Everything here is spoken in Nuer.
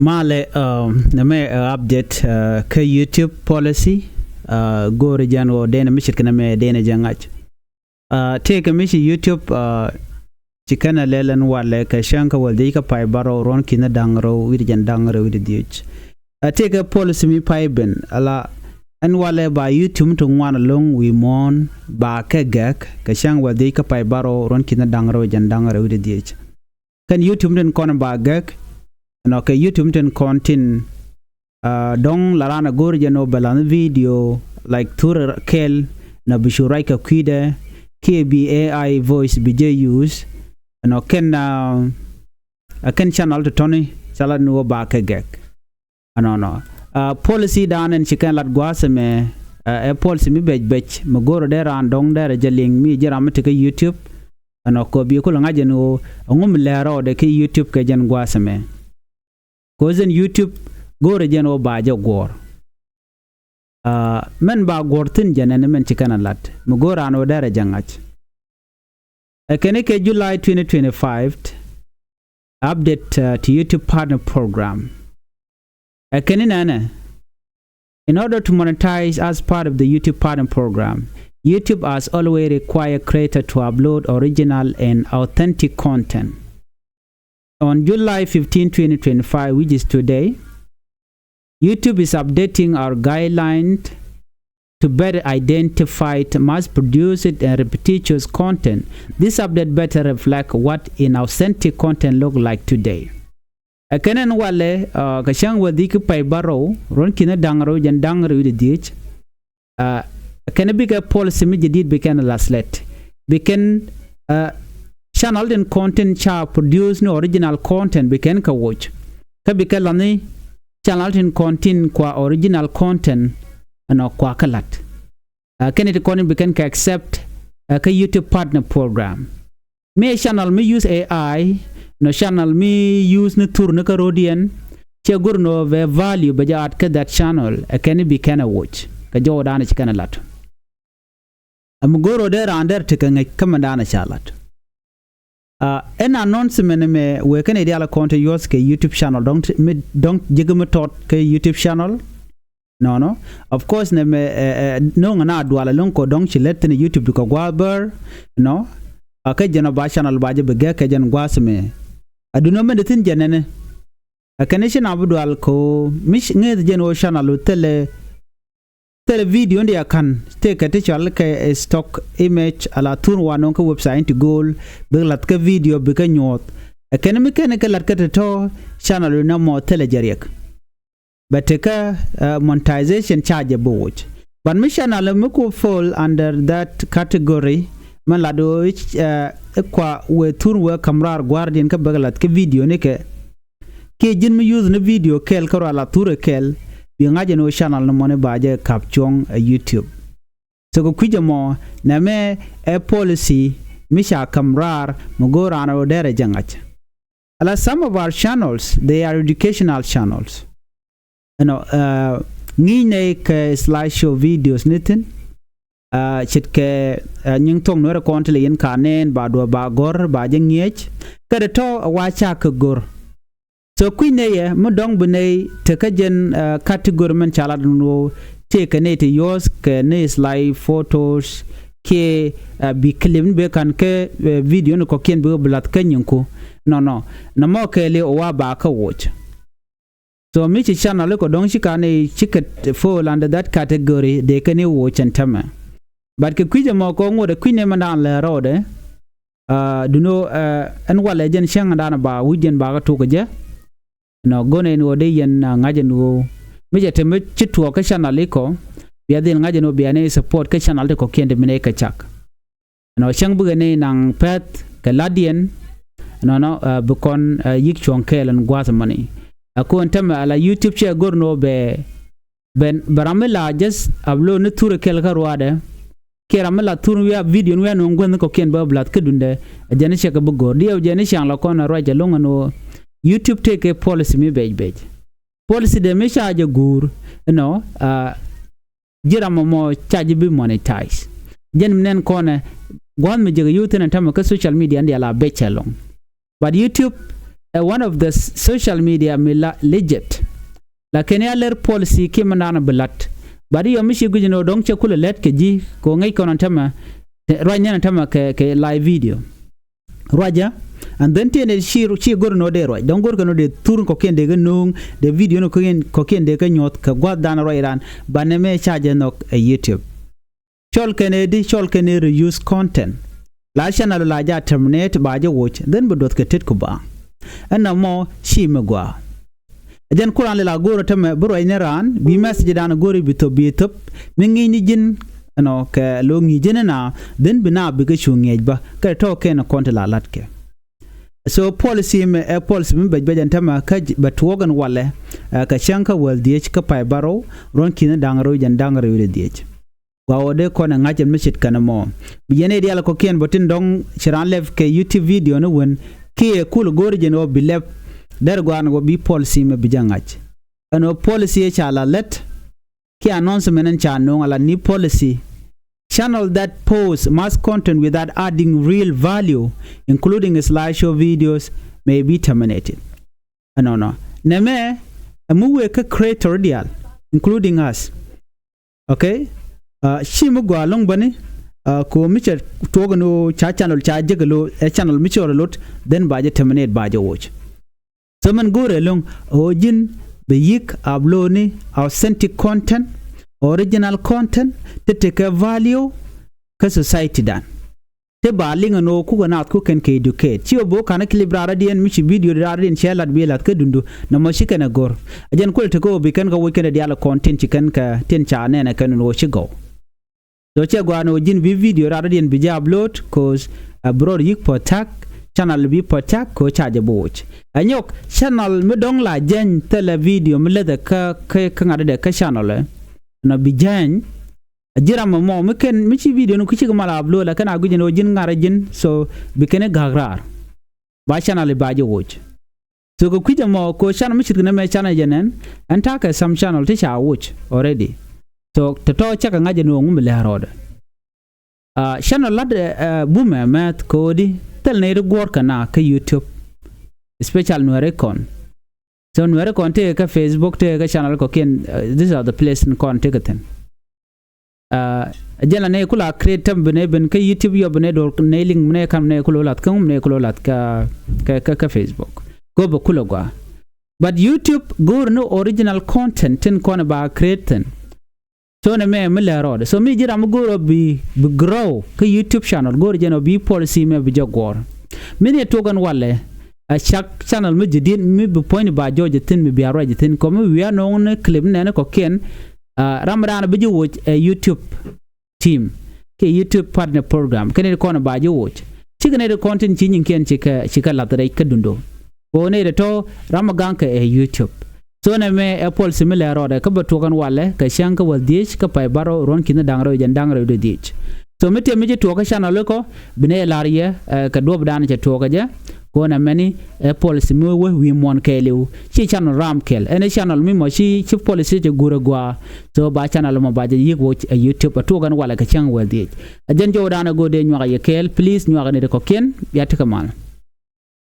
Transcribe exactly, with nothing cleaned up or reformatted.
Malɛ, nɛ mɛ update kä YouTube policy. Go̱o̱ri jɛn ɣöö denɛ mi ce̱tkɛ nɛ mɛ denɛ jɛ ŋa̱c. Tëëkɛ mi ci YouTube ci kɛn ɛ lɛl ɛn walɛ kɛ cäŋ kä wäl dhiec kä pay bärɔw ruɔ̱n ki̱n da̱ŋ rɛw wi̱cdɛ jɛn da̱ŋ rɛw wi̱cdɛ dhiec. Tëëkɛ policy mi pay ben ala ɛn walɛ ba YouTube ti ŋuan ɛlɔ̱ŋ wi̱i̱ muɔ̱ɔ̱n ba kɛ gɛk kɛ cäŋ wäl dhiec kä pay bärɔw ruɔ̱n ki̱n da̱ŋ rɛw jɛn da̱ŋ rɛw wi̱cdɛ dhiec. Kɛn YouTube tin kɔn ba gɛk ɛnɔ kɛ YouTube tin kɔn tin dɔ̱ŋ la raan a go̱o̱r jɛ nɔ bɛ la̱th video like thur kɛl nɔ bi cu ruac kɛ kui̱dɛ kiɛ bi A I voice bi jɛ use. Ɛnɔ kɛn a kɛn channel ti tɔ̱ni ca lat ni wä ba kɛ gɛk. Ɛnɔnɔ policy dan ɛn ci kɛn lat gua̱a̱th ɛmɛ ɛ policy mi bɛc bɛc mi go̱o̱rä dee raan dɔ̱ŋ dee rɛ jɛ liŋ mi ji̱ ram mi ti kä YouTube. Ɛnɔ kɔ bi kul ŋa̱c ɛn ɣöö ɛŋu mi lɛɛr rɔɔdɛ kä YouTube kɛ jɛn gua̱a̱th ɛmɛ. Ko̱ jɛn YouTube go̱o̱rä jɛn ɣöö ba jɛ guɔ̱ɔ̱r. Mɛn ba guɔ̱ɔ̱r thi̱n jɛn ɛn mɛn ci kɛn a lat mi go̱o̱r raan ɣöö dee rɛ jɛ ŋa̱c. Ɛ kɛn ikɛ July twenty twenty-five update to YouTube Partner Program. Ɛ kɛn inɛnɛ, in order to monetize as part of the YouTube Partner Program, YouTube has always required creator to upload original and authentic content. On July fifteen, twenty twenty-five, which is today, YouTube is updating our guideline to better identify mass-produced and repetitious content. This update better reflect what inauthentic content look like today. Ɛ kɛn ɛn walɛ kɛ cäŋ wäl dhiec kä pay bärɔw ruɔ̱n ki̱n da̱ŋ rɛw jɛn da̱ŋ rɛw wi̱cdɛ dhiec. Ɛ kɛn bikɛ policy mi jɛ di̱t bi kɛn la̱th lɛt bi kɛn channel tin content ca produce ni original content bi kɛn kɛ woc. Kä bi kɛ la̱th ni channel tin content kua original content ɛnɔ kua kä la̱t. Kɛn ti kɔn bi kɛn kɛ accept kä YouTube Partner Program. Mi ɛ channel mi use A I nɔ channel mi use ni thur ni kä ro̱diɛn. Cɛ go̱r nɔ vɛ value bɛ jɛ add kä that channel ɛ kɛn bi kɛn ɛ woc kɛ jɔw danɛ ci kɛn ɛ lat. Ɛm go̱r ɔ dee raan dɛr ti kɛ ŋäc kä mɛ danɛ ca lat. Ɛn announcement mɛ wee kɛn idial kɔn ti yuɔth kɛ YouTube channel dɔŋ mi dɔŋ ji̱k mi tɔt kɛ YouTube channel. Nɔnɔ of course nɛ mɛ no̱o̱ŋ na dual ɛlɔ̱ŋ kɔ dɔ̱ŋ ci lät thi̱n YouTube kɔ gua̱a̱th bär. Nɔ a kä jɛn ɔ ba channel ba jɛ bi gɛk kɛ jɛn gua̱a̱th mɛ. A dunɔ mɛn di thi̱n jɛn nɛnɛ. A kɛn i̱ ci na bi dual kɔ mi ŋeeth jɛn ɣöö channel thilɛ thilɛ video ndi a ka̱n tëëkɛ ti cɔal kɛ stock image ala thun wa nɔŋ kä website in ti go̱o̱l. Bik lath kä video bikɛ nyuɔ̱th. A kɛn mi kɛn kɛ lath kä ti tɔ̱ channel in nɔmɔ thilɛ jɛ riɛk. Bɛ tekä monetization charge bä woc. But mi channel mi ku fall under that category mɛn lat ɣöö i̱ kua wëë thur wëë ka̱m raar gua̱a̱rdiɛn kä bäk lath kä video nikɛ. Kiɛ ji̱n mi use ni video kɛl kä rual a thurɛ kɛl bi ŋa̱c ɛn ɣöö channel ni mɔni ba jɛ ka̱p cuɔ̱ŋ ɛ YouTube. So kɛ kui̱c ɛmɔ nɛmɛ ɛ policy mi ca ka̱m raar mi go̱o̱r raan ɣöö dɛrɛ jɛ ŋa̱c. Ala some of our channels they are educational channels. Ɛnɔ ŋi̱i̱c nɛy kɛ slide show videos ni thi̱n. Ce̱tkɛ nyiŋ thuɔ̱k nuɛrɛ kɔn ti lɛ yɛn ka nɛɛn ba duɔ ba gɔ̱r ba jɛ ŋi̱eec. Kä dee tɔ̱ a wa ca kɛ go̱r. So kui̱ nɛy ɛ mi dɔ̱ŋ bi nɛy tekä jɛn category mɛn ca lat ni ɣöö tëëkɛ nɛy ti yuɔ̱th kɛ nɛy slide photos kiɛ bi clip ni bee ka̱n kä video ni kɔ̱kiɛn bikɛ bi lath kä nyiŋku. Nɔnɔ nɔmɔ kɛɛli ɣöö wa ba kä woc. So mi ci channel ikɔ dɔ̱ŋ ci kani cikɛ fall under that category dee kɛn i̱ woc ɛn tämɛ. But kɛ kui̱c ɛmɔ kɔ ŋot ɛ kui̱ nɛmɛ dan lɛ rɔɔdɛ. Dunɔ ɛn walɛ jɛn cäŋ dan ba wi̱c jɛn ba kä tuk kɛ jɛ. Nɔ go̱n ɛn ɣöö dee yɛn ŋa̱c ɛn ɣöö mi cɛ te mi ci tuɔɔk kä channel ikɔ bia dhil ŋa̱c ɛn ɣöö bia ni support kä channel ti kɔ̱kiɛn ti mi ni kɛ cak. Nɔ cäŋ bikɛ ni naŋ pɛ̈th kɛ la̱tdiɛn. Nɔnɔ bi kɔn yi̱k cuɔ̱ŋ kɛɛl ɛn gua̱a̱th ɛmɔni. Ɛ ko̱n tämɛ ala YouTube cɛ go̱r nɔ bɛ bɛ ram mi la just upload ni thurɛ kɛɛl kä ruaadɛ. Kiɛ ram mi la thur wiaa video ni wiaa nööŋ guänh kɔ̱kiɛn bä bi lath kä dundɛ. Ɛ jɛn i̱ cɛ kɛ bi go̱r diɛw jɛn i̱ ca̱ŋ la kɔn ɛ ruac ɛlɔ̱ŋ ɛn ɣöö YouTube tëëkɛ policy mi bɛc bɛc. Policy dee mi ca jɛ guur ɛnɔ ji̱ ram ɛmɔ ca ji̱ bi monetize. Jɛn mi nɛn kɔnɛ gua̱a̱th mi jek yio̱w thi̱n ɛn tämɛ kä social media in diaal a bec ɛlɔ̱ŋ. But YouTube ɛ one of the social media mi la legit. Lakin ya lɛr policy kiɛ mi naan bi lat. But yɔ mi ci guic ni ɣöö dɔ̱ŋ cɛ kulɛ lät kɛ ji̱ kɛ ɣöö ŋäc kɔn ɛn tämɛ ruac nɛn ɛn tämɛ kɛ kɛ live video. Ruacä. And then tiɛn ci ci go̱r ni ɣöö dee ruac dɔ̱ŋ go̱r kɛ ni ɣöö dee thur kɔ̱kiɛn dee kɛ no̱o̱ŋ dee video ni kɔ̱kiɛn kɔ̱kiɛn dee kɛ nyuɔ̱th kɛ gua̱thdan ruac ran. Banɛ mëë ca jɛ nhɔk ɛ YouTube. Cɔl kɛn ëë di cɔl kɛn ëë reuse content. La channel la ja terminate ba jɛ watch then bi duɔth kɛ tet ku ba. Ɛn nɔmɔ ci mi gua. Ɛ jɛn kuran li la go̱o̱r tämɛ bi ruac ni raan bi message dan go̱o̱r bi thop bi thop mi ŋi̱i̱c ni ji̱n. Ɛnɔ kɛ lo ŋi̱i̱c ji̱n ɛna then bi na bi kɛ cu ŋiɛc ba kɛ tɔ̱ kɛn kɔn ti la lat kɛ. So policy mi ɛ policy mi bɛc bɛc ɛn tämɛ kä bɛ tuɔɔk ɛn walɛ. Kɛ cäŋ kä wäl dhiec kä pay bärɔw ruɔ̱n ki̱n da̱ŋ rɛw jɛn da̱ŋ rɛw di dhiec. Gua ɣöö dee kɔn ɛ ŋa̱c ɛn mi ce̱tkɛn ɛmɔ. Bi yɛn ɛ diaal kɔ̱kiɛn bä tin dɔ̱ŋ ci raan lɛp kɛ YouTube video ni wen kiɛ kul go̱o̱ri jɛn ɣöö bi lɛp. Dɛr gua̱a̱r ni wä bi policy mɛ bi jɛ ŋa̱c. Ɛn ɣöö policy ɛ ca la lät kiɛ announcement ɛn ca no̱o̱ŋ ala ni policy. Channel that post mass content without adding real value, including slideshow videos, may be terminated. Ɛnɔnɔ nɛmɛ ɛ mi wëë kä creator diaal, including us. Okay. Ci mi gɔaa lo̱ŋ bäni. Ko mi cɛ tuɔɔk ni ɣöö ca channel ca jek lo̱ ɛ channel mi cɛ rɔ lot then ba jɛ terminate ba jɛ watch. So mɛn go̱o̱rɛ lo̱ŋ ɣöö ji̱n bɛ yi̱k upload ni authentic content, original content ti tekɛ value kä society dan. Ti ba liŋ ɛn ɣöö kukɛ naath kukɛn kɛ educate ci ɣöö bo̱o̱ ka̱n clip raar radiɛn mi ci video raar radiɛn cɛ lat bi lath kä dundu. Nɔmɔ ci kɛn ɛ go̱r ɛ jɛn kulɛ tekɛ ɣöö bi kɛn kɛ woc kɛn ɛ diaal ɛ kɔn tin ci kɛn kɛ tin ca nɛn ɛ kɛn ɛn ɣöö ci gɔw. So cɛ gɔaa ni ɣöö ji̱n bi video raar radiɛn bi jɛ upload cause ɛ bi rɔɔd yi̱k protect channel bi protect kɛ ɣöö ca jɛ bi woc. Ɛ nyɔk channel mi dɔ̱ŋ la jɛny thilɛ video mi lethɛ kä kä ŋa̱t dee kä channel ɛ nɔ bi jɛny. A ji̱ ram ɛmɔ mi ken mi ci video ni ku cik mal upload lakin a guic ni ɣöö ji̱n ŋa̱r ji̱n so bi kɛn i̱ ga̱k raar. Ba channel i̱ ba jɛ watch. So kɛ kui̱c ɛmɔ ko channel mi ce̱tkɛ nɛmɛ channel jɛ nɛn ɛn ta̱a̱ kɛ some channel ti ca watch already. So tɔ̱tɔ̱ cakɛ ŋa̱c jɛ ni ɣöö ŋu mi lɛ̱k rɔɔdɛ. Channel lat bumɛ mɛth ko̱o̱di thil nɛy ti guɔ̱ɔ̱r kɛ na kä YouTube. Especially Nuɛri kɔn. So Nuɛri kɔn tëëkɛ kä Facebook tëëkɛ kä channel kɔ̱kiɛn. These are the place in kɔn tëëkɛ thi̱n. Ɛ jɛn la nɛy kula create tɛm bi nɛy ben kä YouTube yɔ bi nɛy do̱r nɛy liŋ bi nɛy kam nɛy kula lath kä ŋum nɛy kula lath kä kä kä Facebook. Go̱o̱r bɛ kula gɔaa. But YouTube go̱o̱r ni original content tin kɔn ba create thin. So nɛ mɛ mi lɛ rɔɔdɛ so mi ji̱ ram mi go̱o̱r ɔ bi bi grow kä YouTube channel go̱o̱r jɛn ɔ bi policy mɛ bi jɛ guɔ̱ɔ̱r. Mi ni tuɔk ɛn walɛ. A cak channel mi ji̱ di̱t mi bi puɔ̱nyni ba jɔɔc ji̱ thi̱n mi bia ruac ji̱ thi̱n kɔ mi wi̱i̱ a no̱o̱ŋ ni clip nɛni kɔ̱kiɛn. Ram raan bi ji̱ woc ɛ YouTube team kiɛ YouTube partner program kɛn i̱ kɔn ba ji̱ woc. Cikɛ nɛy ti kɔn tin ci nyiŋkiɛn cikɛ cikɛ lath rɛc kä dundo. Kɛ ɣöö nɛy ti tɔ̱ ram mi gaŋkɛ ɛ YouTube. So nɛ mɛ ɛ policy mi lɛ rɔɔdɛ kä bɛ tuɔk ɛn walɛ kɛ cäŋ kä wäl dhiec kä pay bärɔw ruɔ̱n ki̱n da̱ŋ rɛw jɛn da̱ŋ rɛw di dhiec. So mi tiɛm mi ci tuɔɔk kä channel ikɔ bi nɛy lar yɛ kɛ duɔ̱pdan cɛ tuɔɔk kɛ jɛ. Kɛ ɣöö nɛ mɛni ɛ policy mi wee wi̱i̱ muɔ̱ɔ̱n kɛɛliw ci channel ram kɛl ɛn ɛ channel mi mɔ ci ci policy cɛ guur ɛ gua̱a̱. So ba channel mɔ ba jɛ yi̱k woc ɛ YouTube ɛ tuɔk ɛn walɛ kɛ cäŋ wäl dhiec. Ɛ jɛn jɔwdan ɛ go̱o̱r dee nyuak ɛ yɛ kɛɛl please nyuak ɛ nɛy ti kɔ̱kiɛn bia tekɛ mal.